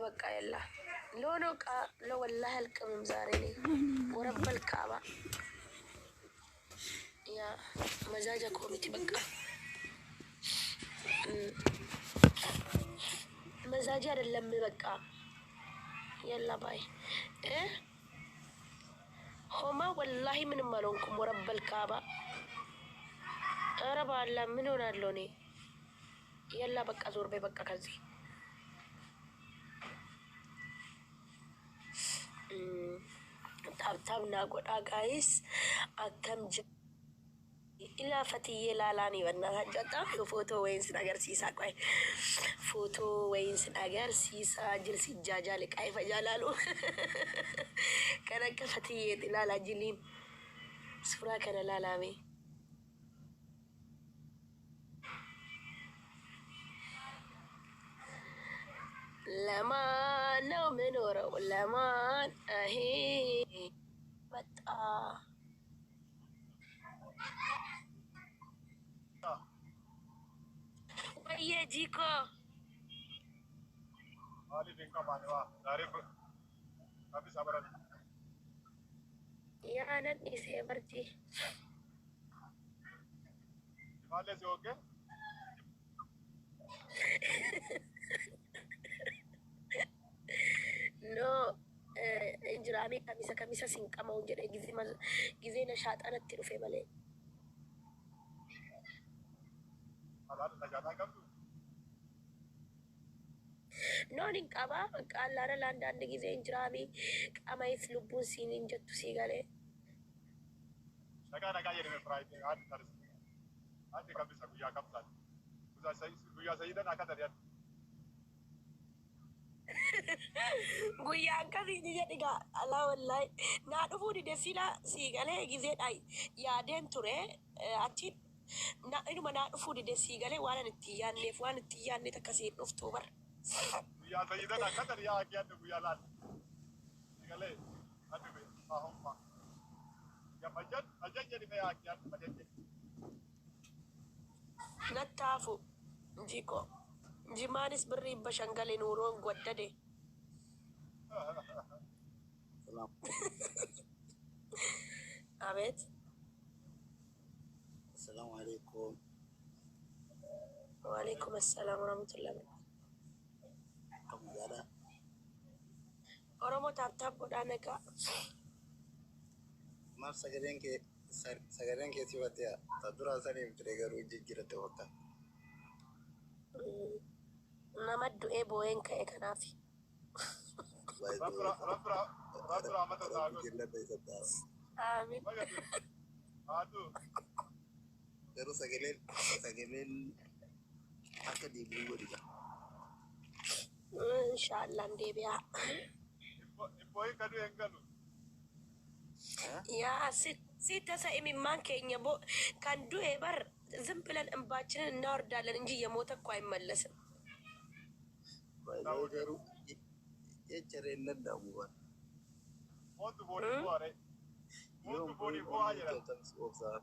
በቃ የላ ሎኖ ቃ ለወላሂ አልቅምም ዛሬ እኔ ወረበል ካባ ያ መዛጃ ኮሚቲ በቃ መዛጃ አይደለም በቃ የላ ባይ እ ሆማ ወላሂ ምንም አልሆንኩም። ወረበል ካባ ኧረ በአላህ ምን ሆናለሁ እኔ? የላ በቃ ዞር በይ በቃ ከዚህ ታብታብ ና ጎዳ ጋይስ አከም ኢላ ፈትዬ ላላኒ በእናታችሁ በጣም ፎቶ ወይንስ ነገር ሲሳ ቆይ ፎቶ ወይንስ ነገር ሲሳ ጅል ሲጃጃል ዕቃ ይፈጃል አሉ። ከነከ ፈትዬ ላላ ጅሊን ሱራ ከነ ላላሜ ለማን ነው ምኖረው? ለማን አሄ መጣ ወየ ጂኮ ያነን ኢሴ በርጂ ኖ injiraamee kamisa kamisa sin qama'u jedhe gizee na shaaxanatti dhufe malee. Noon hin qabaa bakka allaara laandaand gizee injiraamii qamayis lubbuun siin hin jettu sii galee. Nagaa nagaa jedhame Friday haati taris. Haati kamisa guyyaa kamsaati. Guyyaa sayidan akka tari'an. Guyyaa akkasii ni jedhi gaa alaa wallaahi naa dhufuu dide sila sii galee gizeedha yaadeen ture achi inuma naa dhufuu dide sii galee waan ani itti yaadneef waan itti yaadne takka siin dhuftuu bar. Guyyaa sayidan akka tari'aa akka yaadde guyyaa laal. Galee ati be ahumma. Ya majad majad jedhame akka yaadde majad jedhi. Nattaafu jiko jimaanis birrii 500 gale nuuroon gwaddade. Salam. Abeet. Assalamu alaikum. Waalaikum assalaam warahmatullahi wabarakatuh. Akkam gaadha? Oromoo taap taap godhaa nagaa. Maaf sagaleen kee sagaleen kee si battee ta duraa saniif ture garuu jijjiiratte fakkaata. Nama du'ee boo'een ka'e kanaaf. By the Rabbi way, rabbi rabbi rahmata isaa Rabbi godhu. jannata isa ta'a. Aamin. Baga du'e. Haatu. Garuu sagaleen akka deebi'u godhi gaa. Inshaallah hin deebi'a. Ibbooyin kan du'e hin galu. Yaa si tasa imimmaan keenya bo kan du'e bar ዝም ብለን እንባችንን እናወርዳለን እንጂ የሞተ እኮ አይመለስም። By the way, garuu jecha hin danda'amu bara. Moontu foonii bu'aa ree. Yoo Moontu foonii booyin bu'aa onnee jedhan. keetan si obsaa.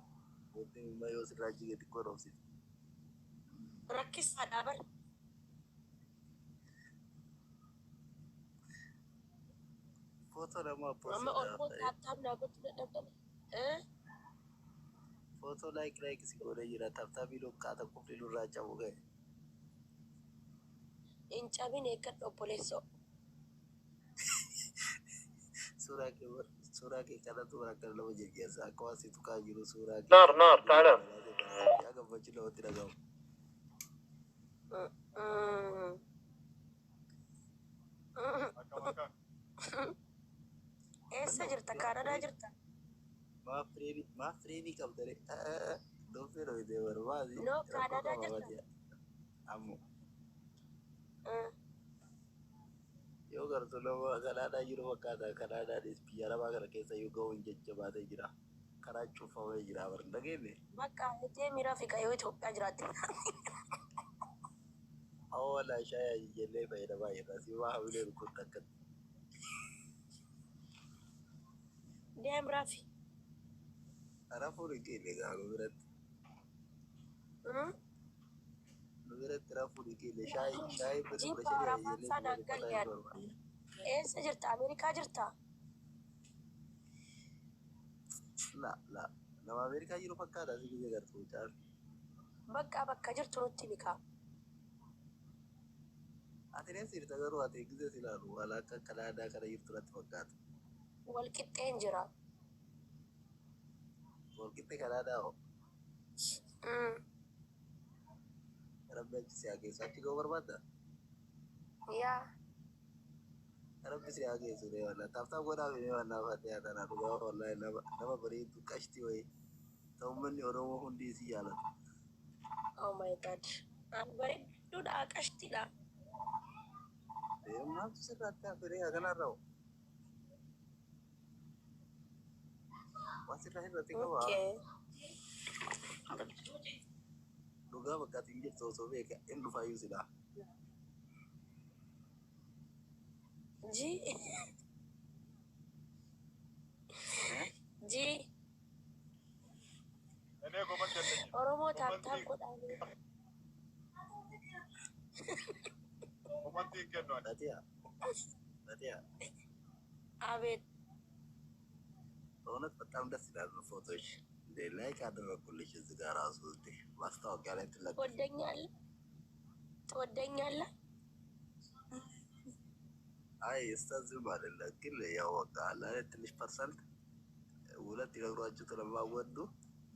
Booddee immoo yoo sirraa jige xiqqoo dhoofsite. Rakkisaadha bar. Footoo nama Amma Oromoo poostii taap taap naa gochuu dadhabdan. Eh? Footoo like like si godhee jira. Taaptaabii dhoqqaa tokko nurraa cabu ga'e. Hin cabin eeggadhu obboleessoo. Suuraa kee suuraa kee kanatu akka nama jajjabeessa. Akka waan si tuqaa jiru suuraa kee. نار نار تعال. Yaa gammachuu namatti dhaga'amu. Akkam akkam. Eessa jirta? Kaanadaa jirta? Maaf fireemii qabda ree? Doofee dhoofitee barbaadi. No, Rakkoo Kaanadaa qaba jirta? mati. Ammoo yoo gartuu nama Kanaadaa jiru fakkaata. Kanaadaanis biyya arabaa kana keessa yoo ga'uun jajjabaatee jira. Karaa cufamee jira bara hin dhageenye. Bakka deemii rafi yoo Itoophiyaa jiraatte. Awwa shaayii jennee fayyadamaa jirra. Si waa hamilee rukutti akkatti. Deem rafi. Rafuun hin keenne gaafa biratti. Nu biratti rafuu ni keenya shaayii shaayii birrii Jii kudha power shanii afaan ajajnee isaa naan dhugaa galle barbaada. ani. Eessa jirta? Ameerikaa jirta? La la nama Ameerikaa jiru fakkaata asii gizee gartuu mucaan. Bakka bakka jirtu nutti himi kaa. Ati ne sirta garuu ati gizee si ilaalu waan akka Kanaadaa kana jirtu natti fakkaata. Wal qixxeen jira. Walqixxe Kanaadaa hoo? Mm. Rabbi achi si haa geessu. Achi ga'uu barbaaddaa? Yaa. Rabbi si haa geessu mee wallah. Tap tap godhaa mee wallah fatiyaa tana dhugaa wallahi nama nama bareeddu qashti wayii. Ta uummanni Oromoo hundi isii jaalatu. Oh my God. An bareedduudha qashtiidha. Ee maaltu sirratti hafiree akkanarra hoo? Waan sirraa hir'ate qabaa? Okay. Dhugaa bakka ati hin jirtu osoo beeka hin dhufaayyuu silaa. Ji. Eh? Ji. እኔ comment የለኝም። Oromoo tap tap Comment godhaa. Comment hin kennu ani. Fatiyaa. Fatiyaa. አቤት። በእውነት በጣም ደስ ይላል ፎቶሽ። እንዴ like አደረኩልሽ እዚህ ጋር ራሱ እንዴ ማስታወቂያ ላይ ትለጥፊ። ትወደኛለህ? ትወደኛለህ? አይ እስከዚህም አይደለም ግን ያው በቃ አለ አይደል ትንሽ percent ሁለት ይነግሯችሁ ስለማወዱ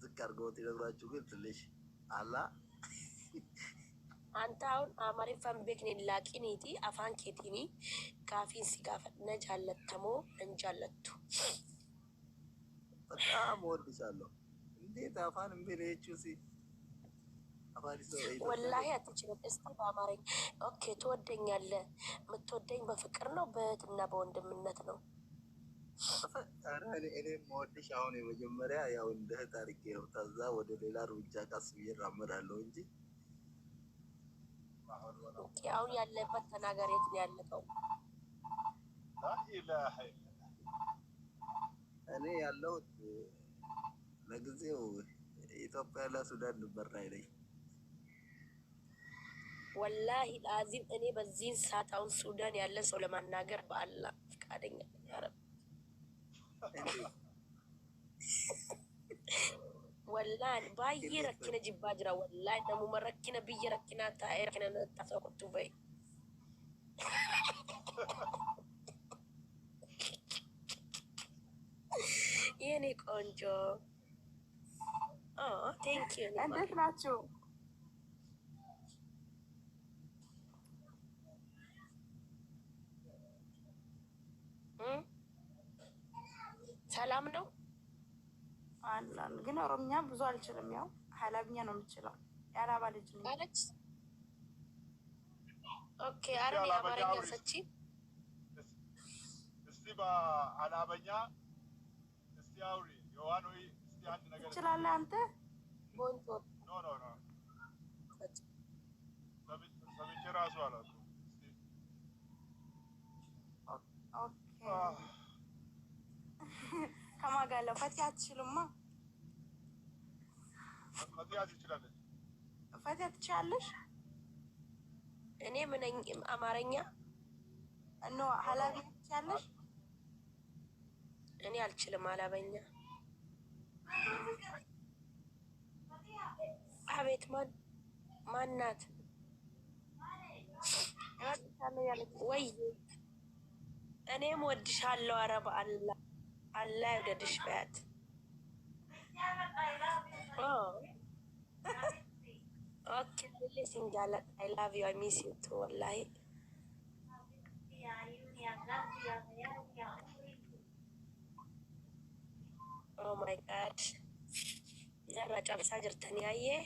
ዝቅ አድርገውት ይነግሯችሁ ግን ትንሽ አላ አንተ አሁን Amaariffaan beekne laaqiniiti afaan keetiini gaafiin si gaafadha na jaallattamoo nan jaallattu? በጣም እወድሻለሁ። እንዴት አፋን እምቢ ሲ አፋን ሰው ኢትዮጵያ ወላሂ አትችልም። እስቲ በአማርኛ okay። ትወደኛለህ? የምትወደኝ በፍቅር ነው በእህትና በወንድምነት ነው? ኧረ እኔ የምወድሽ አሁን የመጀመሪያ ያው እንደ እህት አድርጌ ነው። ከዛ ወደ ሌላ እርምጃ ቀስ ብዬ እራመዳለሁ እንጂ Okay። አሁን ያለበት ተናገር፣ የት ነው ያለከው? لا إله إلا الله። እኔ ያለሁት ለጊዜው ኢትዮጵያና ሱዳን ድንበር ላይ ነኝ። ወላሂ ላዚም እኔ በዚህን ሰዓት አሁን ሱዳን ያለ ሰው ለማናገር በአላህ ፈቃደኛ ነኝ። ያ ረብ። እንዴት? ወላሂ baay'ee እንዴት? rakkina jibbaa jira. Wallaahi namuma rakkina biyya rakkinaa taa'ee rakkina taasisa kottu bahe. የኔ ቆንጆ thank you። እንዴት ናችሁ? ሰላም ነው። አለን ግን ኦሮምኛ ብዙ አልችልም። ያው ሀላብኛ ነው የምችለው። የአላባ ልጅ ነኝ። አለች። Okay። አረ እኔ አላበኛ አማርኛ አውሪ። ሰቺ እስቲ በአላበኛ እስቲ አውሪ የዋን ወይ እስቲ አንድ ነገር ትችላለህ አንተ? ቦንቶ No, no, no, ሰምቼ ራሱ አላውቅም። እስቲ Okay። ከማን ጋር አለው? ፈቲያ አትችልማ። ፈቲያ ትችላለች። ፈቲያ ትችላለሽ? እኔ ምነኝ አማርኛ No ሀላብኛ ትችላለሽ? እኔ አልችልም አላበኛ። አቤት ማን ማናት? እወድሻለሁ ያለች። ወይ እኔም ወድሻለሁ። ኧረ በአላህ አላህ ይውደድሽ በያት። Okay sin jaalladha. I love you, I miss you too ወላሂ። Oh my God, narra cabsaa jirtanii ayyee.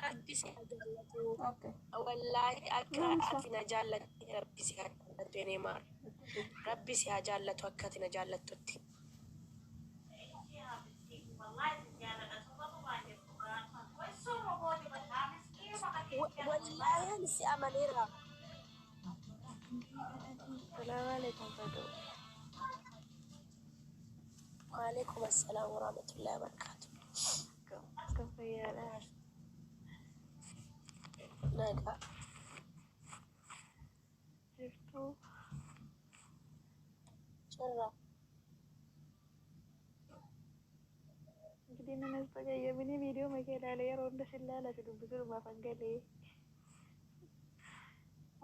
Rabbi si haa jaallatu. Wallaahi akka ati na jaallatte Rabbi si haa jaallatu የኔ ማር። Rabbi si haa jaallatu akka ati na jaallattutti. Wallaahi ani si amaneera. ሰላም አለይኩም ፈዶ። Waalaikum assalaam warahmatullahi wabarakatuh. Akkam fayyaadha? Nagaa. Jirtuu? Jirra. እንግዲህ ምን አስተቀየምኒ ቪዲዮ መኬ laale yeroo hunda sin laala si dubbisuudhumaaf hangalee.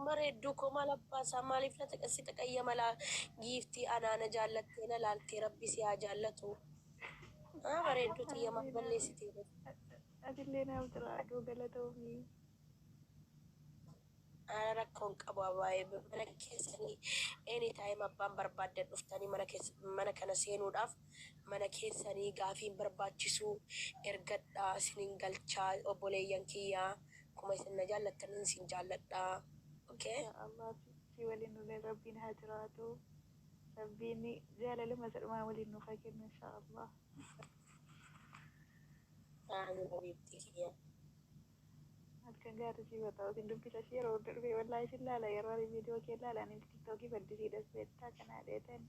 Bareedduu koo maal abbaasaa maaliif na si taqayyama laa giiftii anaana jaallattee na laaltee rabbi si haa jaallatu. Bareedduu tiyya maal balleessitee? Atillee naaf jiraadhu, galatoomii. Ana rakkoon qabu baay'ee mana keessanii anytime abbaan barbaaddan dhuftanii mana keessa mana kana seenuudhaaf mana keessanii gaafiin barbaachisu ergadhaa isinin galchaa. Obboleeyyan kiyyaa, akkuma isin na jaallattaniin isin jaalladhaa. Okay? Insha Allah, si waliin nullee rabbiin haa jiraatu. Rabbiin jaalaluma sadhumaa waliin nuuf haa kennu insha Allah. Amiin, habiibtii kiyya. Halkan gaarii si ta'u isin dubbisa si yeroo hunda dhufe wallaahi isin laala yeroo ani viidiyoo kee laala ani tiktookii baddisiidhas beektaa kanaa dheetan.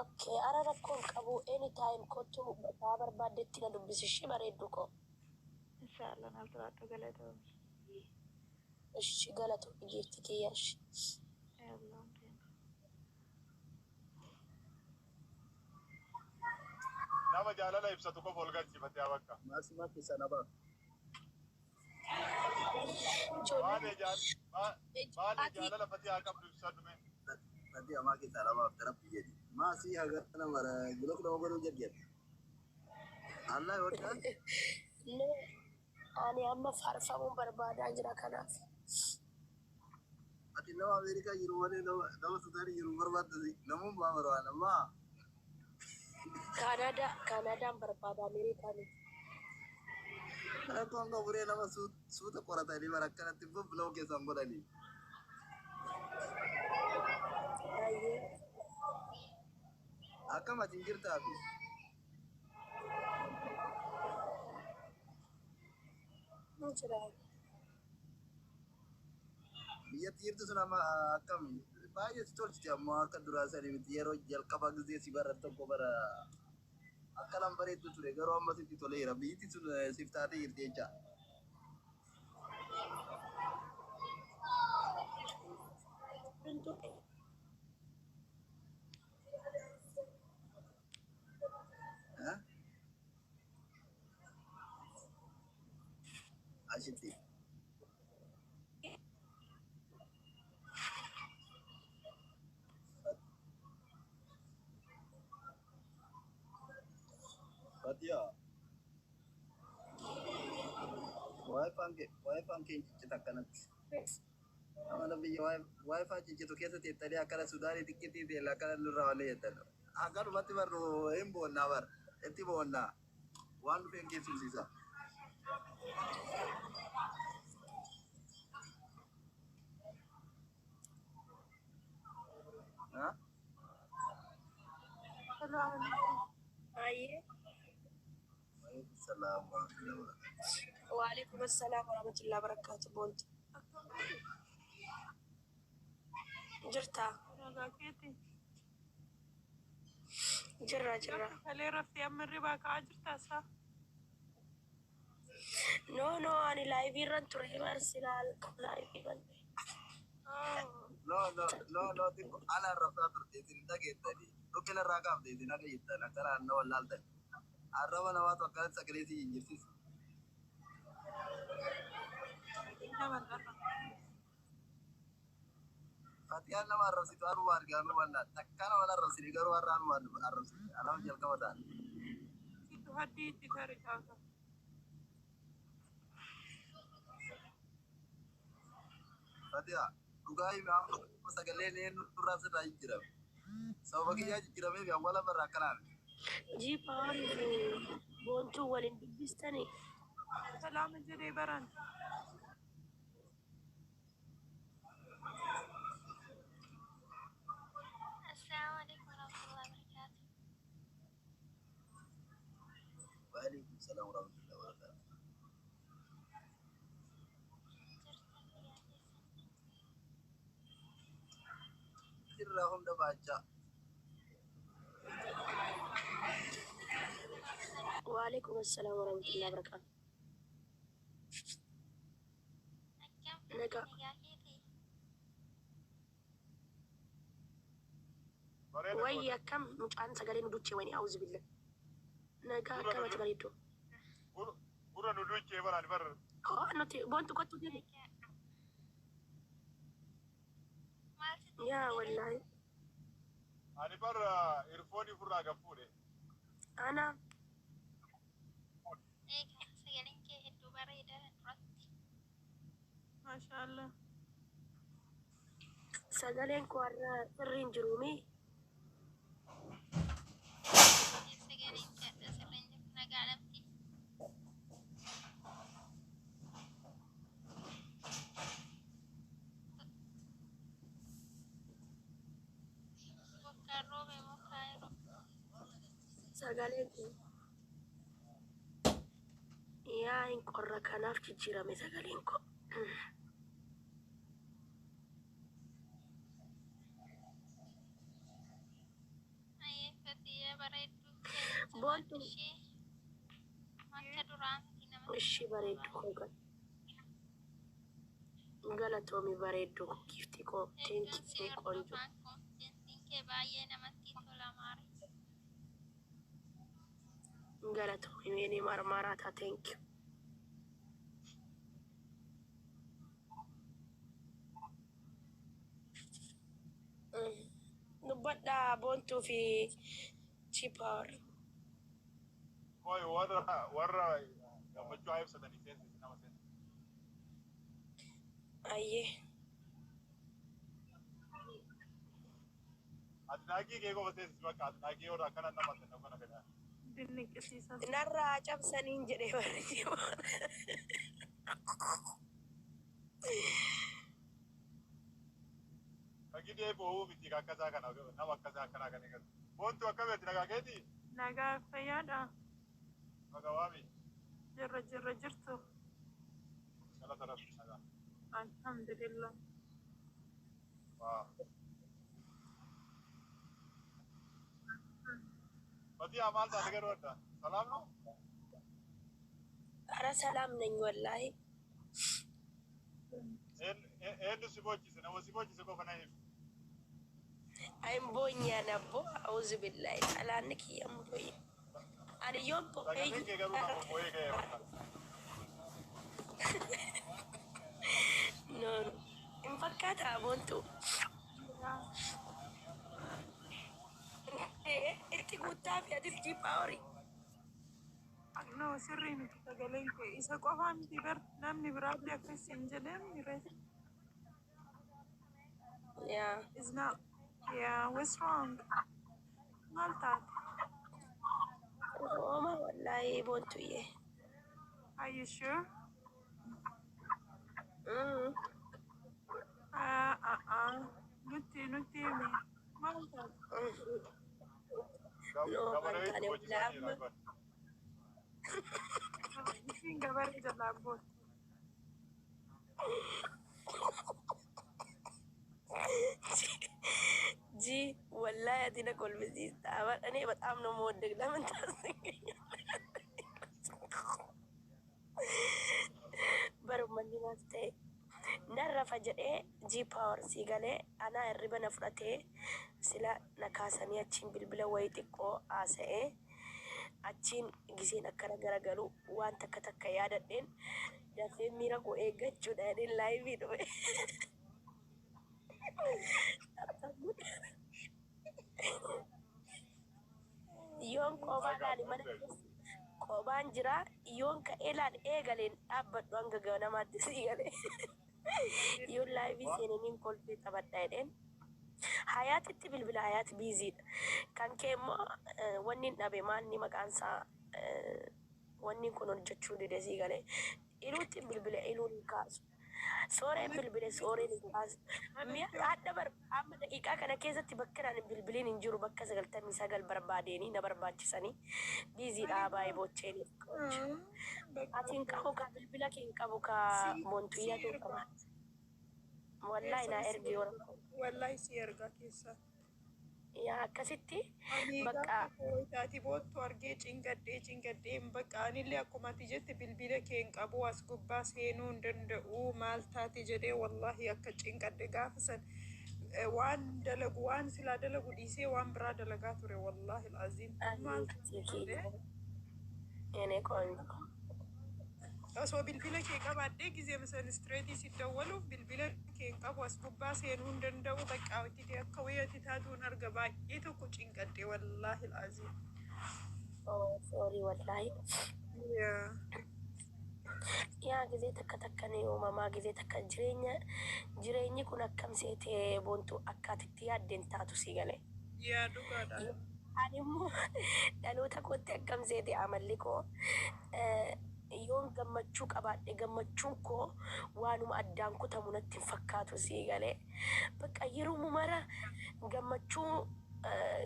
Okay, ara rakkoon qabu, anytime kottu bakka barbaaddetti na dubbisi ishee bareeddu koo. Insha Allah, naaf jiraadhu, galatoomii. Ishi galatu giiftii kiyya ishi. Allah. Nama jaalala ibsatu qofa ol galchifatee bakka. Maasuma sana baaf. Maali maali jaalala Fatihaa qabdu ibsadhu mee. Fati amaa keessaa lamaaf tarabbi jedhi. Maasii hagana mara block nama godhuu jedhi. Allah ይወዳል። No, ani amma faarfamuun barbaadaa jira kanaaf. Ati nama Ameerikaa jiru malee nama Sudaanii jiru barbaadda namummaa barbaada ammaa. Kaanadaa, Kaanadaan barbaada, Ameerikaa miti. Rakkoon qaburee nama suuta qoratanii bara akkanatti block keessan godhanii. Baay'ee. Akkam ati hin jirtaafi? Ni jira. Biyyatti jirtu sun amma akkam baay'ee si tolchite ammoo akka duraa sanii miti. Yeroo jalqaba gisee si bara tokko bara akka lan bareeddu ture, garuu amma sitti toleera, biyyatti sun siif taatee jirti jecha. Hunduu Eh? Ashitti. Fatiyaa. WiFi'n kee ciccita akkanatti. Amala biyya WiFi ciccitu keessa teettanii akkana Sudaanii xiqqittii teella akkana nurraa walii jettan. Akkanumatti barru hin boonnaa bar itti boonnaa waan dhufeen keessumsiisa. Ha? Baay'ee. Salaam wa rahmatullahi wa barakatuh. Waalaikum assalaam warahmatullahi wabarakatuh. Boontu. Jirtaa? Nagaa keeti. Jirra, jirra. Kalee raftee amma hirribaa ka'aa jirtaa isaa? No, no, ani live irran ture barsilaal live irran. No, no, no, no, xiqqoo ala arrabsaa turte isin dhageettanii dhukkina irraa kaafte isin akka jettan akkana anna wallaaltan. Arraba namaatu akkanatti sagalee si jijjiirsiisa. Nama dharra. Fatiyaan nama arrabsitu anuma argaa nu wallaa takka nama arrabsine, garuu har'a anuma arrabsite anama jalqaba ta'an. Situ haddii itti tare taata. Fatiyaa, dhugaa himi, amma sagaleen eenyu nurraa sirraa jijjiirame? Sababa kiyyaa jijjiiramee fi awwaala barra akkanaan. Jii paawarii fi boontuu waliin dubbistanii. Salaama jedhee baran. السلام عليكم ورحمة الله وبركاته. وعليكم السلام ورحمة الله وبركاته. Jirtan, fayyaa keessan? Irraa hunda baachaa. Waalaikum assalam warahmatullahi wabarakatuh. Akkam Nagaa. nagaa keetii? Bareeda Wayyi goote. akkam mucaan sagalee nu duchee wani auzu billah. Nagaa Gurra akkamati nu bareedduu. gurra nu duchee baraan bar. Hoo nuti boontu kottu jedhe. Nagaa. Maal sitti Yaa sagalee? wallaahi. Ani bar irfoonii furraa gad fuudhe. Ana Egaa sagaleen kee hedduu bareeda duratti. Maashaallah. Sagaleen koo har'a sirrii hin jiruumi. Sagaleen kee adda sirriin jiru nagaa dhabdi. Bokkaan roobe moo kaayiroo? Sagaleen koo. Yaa hin qorra kanaaf jijjiirame sagaleen koo. Ayyeeffatiyyaa bareedduu keenya Boontu jabaadhu ishee akka duraa miti namatti ishii bareedduu koo galatoomi bareedduu koo giiftii koo Hedduun teenkii si kee ቆንጆ. hordofaan konfidensiin kee baay'ee namatti tola maari. Galatoomi meenee marmaaraataa thank you. Dubbadhaa boontuu fi chipaawar. Koi warra gammachuu haa ibsatanii seensisi nama seensisi. Ayyee. Adnaaqii kee qofa seensisi bakka adnaaqii warra akkana nama kennu kana fedha. Dinniqisiisa. Narraa cabsaniin jedhee barri. Fagidee boo'uu miti akkasaa kana nama akkasaa akkanaa kan eegatu. Boontuu akkamitti nagaa keetii? Nagaa fayyaadha. Nagaa waami. Jirra jirra jirtu. Galata rabbi nagaa. Alhamdulillah. Waa. Fatiyaa maal taate garuu adda? Salaam no? ኧረ ሰላም ነኝ ወላሂ። Eenyu si boochise? Nama si boochise qofa na himi. Ayimboonyaa nabbo auzu billahi xalaanni kiyyan boyi. Ani yoon Sagaleen kee garuu nama boo'ee ka'ee bakka. No no. Hin fakkaataa boontu. Itti guuttaa fi atis jiipaaworii. No, sirrii miti sagaleen kee. Isa qofaa miti bar namni biraallee akkas hin jedheen mire. Yaa. Is not. Yeah, what's wrong? Maal taate? Ooma wallaahi boontuyyee. Are you sure? Mm. Ah, ah, ah. Nutti himi. Maal taate? No Gabareetu kan taane boochisaa wallaahi jira amma. kun. Isiin gabaree jalaa booti. ጂ ወላሂ ati na kolfisiista. እኔ በጣም ነው የምወድህ። ለምን ታስቀኛለህ? Barummanni maal ta'e nan rafa jedhee G power sii galee anaa hirriba na fudhatee sila na kaasanii achiin bilbila wayii xiqqoo haasa'ee achiin giseen akkana garagalu waan takka takka yaadadheen dafee miira koo eeggachuudha jedheen live dhufe. Yoon qobaa laali mana keessa qobaan jira yoon ka'ee laal eegaleen dhaabbadhu hanga ganamaatti sii galee. Yoon live seenaniin kolfee taphadha jedheen. Hayaatitti bilbila Hayaat busy dha. Kan kee immoo wanni hin dhabe maalni maqaan isaa wanni kun hojjechuu dide sii galee. Iluutti bilbila iluun hin kaasu. Sooreen bilbile sooreen hin kaasu. Mi'a hadha bar amma daqiiqaa kana keessatti bakka naan bilbiliin hin jiru bakka 99 barbaadeenii na barbaachisanii busy dha baay'ee bocheen. Ati hin qabu ka bilbila kee hin qabu ka Si moontuyyaa erga. qaba. Wallahi naa ergi yoo rakkoo. Wallahi si erga keessa. Yaa akkasitti Ani bakka gaafa wayitaati boottu argee cinqadhee cinqadhee bakka anillee akkuma ati jette bilbila kee hin qabu, as gubbaa seenuu hin danda'u, maal taate jedhee wallahi akka cinqadhe gaafa san waan dalagu, waan silaa dalagu dhiisee waan biraa dalagaa ture, wallahi al'aziim, maal taate jedhee. የኔ ቆንጆ። Osoo bilbila kee qabaadhee gizee san straight si dawwaluuf bilbila kee hin qabu, as gubbaa seenuu hin danda'u, bakka itti akka wayii taatuun arga, baay'ee tokko cinqadhe, wallahi al'aziim. Sorry wallahi. Yaa. Yaa gizee takka takka ni uumamaa, gizee takka jireenya jireenyi kun akkam seetee boontu akkaatitti yaaddeen taatu si galee. Yaa, dhugaadha. Ani immoo dhaloota kootti akkam seete amalli koo yoon gammachuu qabaadhe gammachuun koo waanuma addaan kutamu natti hin fakkaatu sii galee. Bakka yeroo mara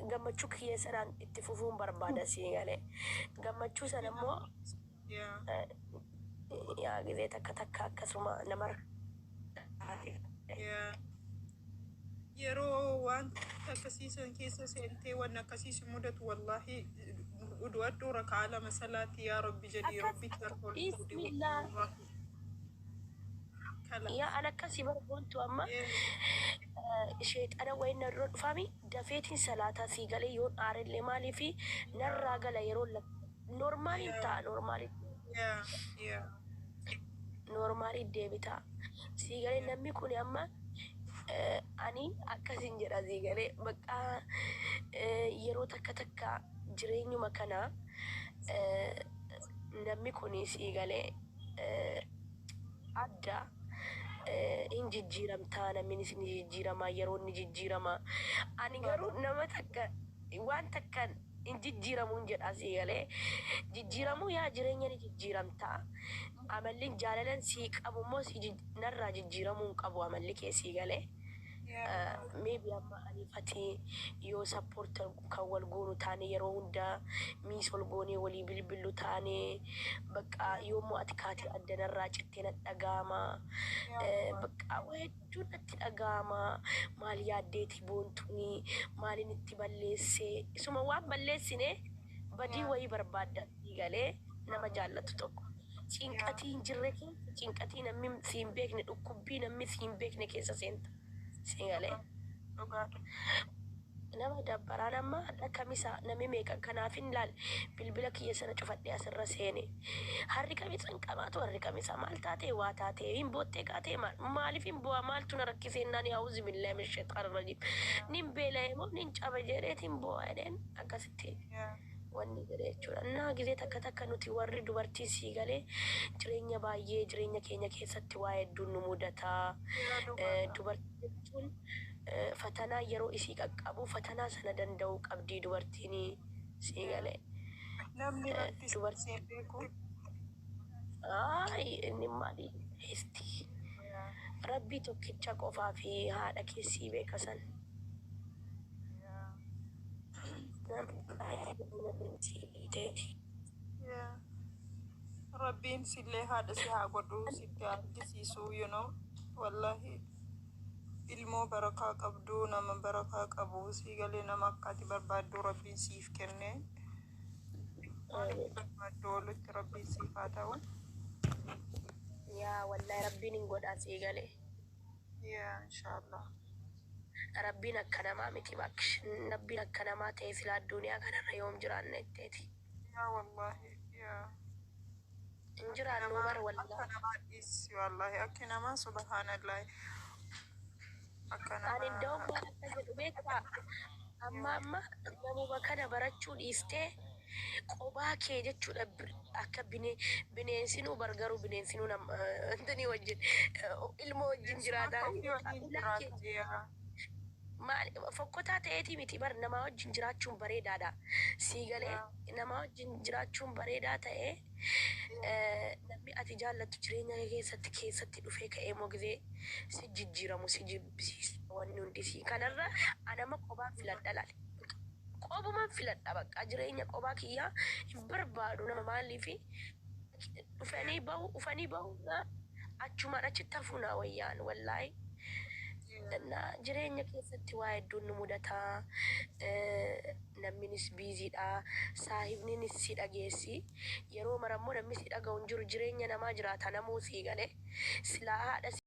gammachuu kiyya sanaan itti fufuun barbaada sii galee. Gammachuu sana immoo Yaa. Yaa gizee takka takka akkasuma nama Yaa. Yeroo waan akkasiisan keessa seentee waan akkasiis mudatu, wallahi udu'adhu, rakaa lama salaati, yaa Rabbi jedhii Akkas Rabbitti harka ol fuudhi. Bismillah. Wallahi. Kala. Yaa an akkasii barboontu amma sheexana wayin na dura dhufami dafeetiin salaataa sii galee, yoon aarellee maalii fi narraa gala yeroo normal ta'a normal. Yaa yaa. Normal deebitaa sii galee. Namni kun amma ani akkasin jedha sii galee, bakka yeroo takka takka jireenyuma kana namni kun sii galee adda hin jijjiiramtaa, namni ni jijjiirama, yeroo ni jijjiirama. Ani garuu nama takka waan takka hin jijjiiramuun jedha sii galee. Jijjiiramuu yaa jireenya ni jijjiiramtaa, amalli jaalalan sii qabu immoo si narraa jijjiiramuu hin qabu amalli kee sii galee. Maybe amma aniifati yoo support kan wal goonu taane, yeroo hundaa miis wal goonee walii bilbillu taane, bakka yoommoo ati kaatee addanarraa cittee na dhaga'ama. Bakka waa hedduun natti dhaga'ama. Maal yaaddeeti boontuuni, maalin itti balleessee? Isuma waan balleessine badii wayii barbaadda sii galee nama jaallatu tokko. Cinqatii hin jirre keessa, cinqatii namni si hin beekne, dhukkubbii namni si hin beekne keessa seenta. Sii galee. Dhugaadha. Nama dabbaraan amma hadha kamisa namni meeqa kanaafin laal bilbila kiyya sana cufadhee asirra seene. Harri kamisa hin qabaatu, harri kamisa maal taatee, waa taatee hin boottee kaatee, maaliif hin bu'aa, maaltu na rakkisee? أعوذ بالله من الشيطان الرجيم, nin beela'e moo nin caba jedheetiin bu'aa jedheen akkasitti wanni jedhe jechuudha. Innaa gizee takka takka nuti warri dubartii sii galee jireenya baay'ee jireenya keenya keessatti waa hedduun nu mudataa. Dubartii jechuun fatanaa yeroo isii qaqqabu fatanaa sana danda'uu qabdii dubartiin sii galee. Namni irratti Dubartii seen beeku. Ay, inni maali heesti. Rabbii tokkicha qofaa fi haadha keessii beeka san. Namni Yaa. Rabbiin sillee haadha si haa godhu, sitti haa argisiisu. Wallahi ilmoo barakaa qabdu, nama barakaa qabu, si galee, nama akka ati barbaaddu Rabbiin siif kenne. Waan ati barbaaddu oolutti Rabbiin siif haa ta'u. Yaa wallahi Rabbiin hin godhaa sii galee. Yaa, inshaallah. Rabbiin akka namaa miti bakka. Rabbiin akka namaa ta'e silaa addunyaa kanarra yoom jiraanna jetteeti. Yaa wallahi yaa. Hin jiraannu bar Akka wallahi. namaa dhiisi, wallahi akki namaa, subhaanallahi. Akka Ani namaa. iddoo maal akka jedhu beektaa? Amma namuma kana barachuu dhiistee qobaa kee jechuudha, akka bineensinuu bargaruu bineensinuu nama intini wajjin ilmoo wajjin Bineensuma jiraataa. akka ofii waliin Ulaa kee jiraata, yaa. Maal fokkotaa ta'eetii miti bar, namaa wajjin jiraachuun bareedaadha. Sii galee, namaa wajjin jiraachuun bareedaa ta'ee namni ati jaallattu jireenya kee keessatti dhufee ka'ee moo gizee si jijjiiramu si jibbisiisa wanni hundi si kanarra anama qobaan filadha laale. Qobuman filadha, bakka jireenya qobaa kiyyaa hin barbaadu nama maaliifi dhufanii bahu, dhufanii bahu, achumaan achitti hafuu naa wayyaan wallaahi. Na jireenya keessatti waa hedduun nu mudata. Namninis biiziidha. Saahibninis si dhageessi. Yeroo mara immoo namni si dhaga'u hin jiru. Jireenya namaa jiraata namuu sii galee. Silaa haadha.